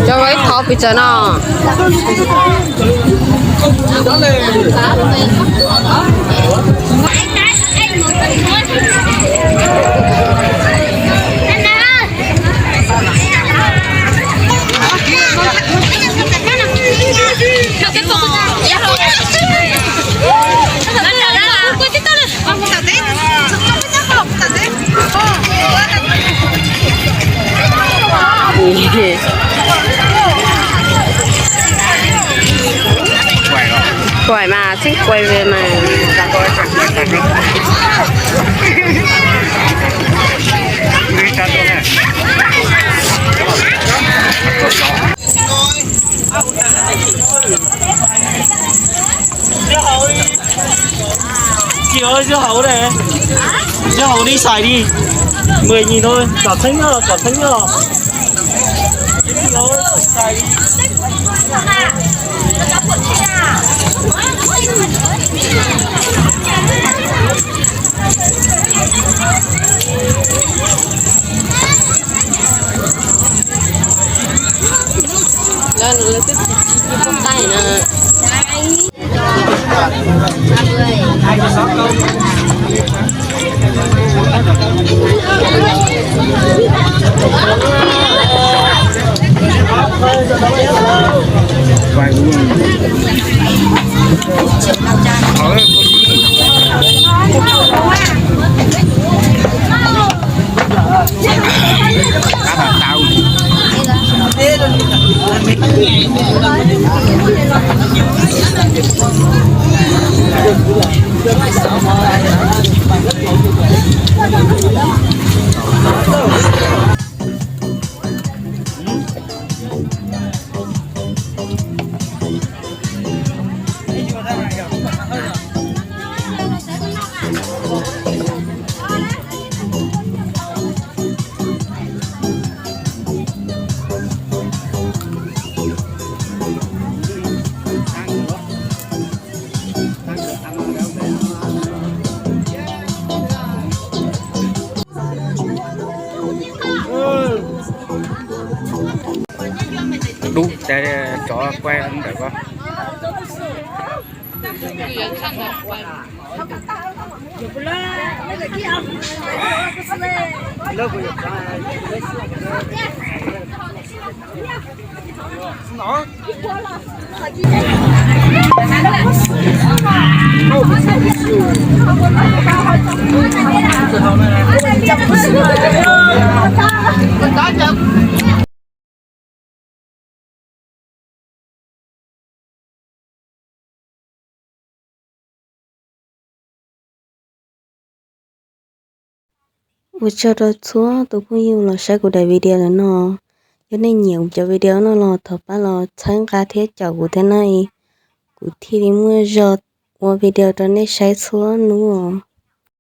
Cov ib qho pis txawm no. Kuaim mas txheeb kuaim mas. Tsis ua zoo hauv ne, zoo hauv li xais li, mười nghìn thôi, kom txheeb nyob, kom txheeb nyob. Lawv, lawv twb tsis tsis tsis pub taij na. Dub, cov tsov quaj ntawm ko. Ua tsaug rau txhua tus phooj ywg los saib kuv daim video ntawm no. Yog nej nyiam kuv cov video no los thov pab los txhawb nqa thiab caum kuv thiab na, kuv thiaj li muaj zog ua video rau nej saib txhua hnub os.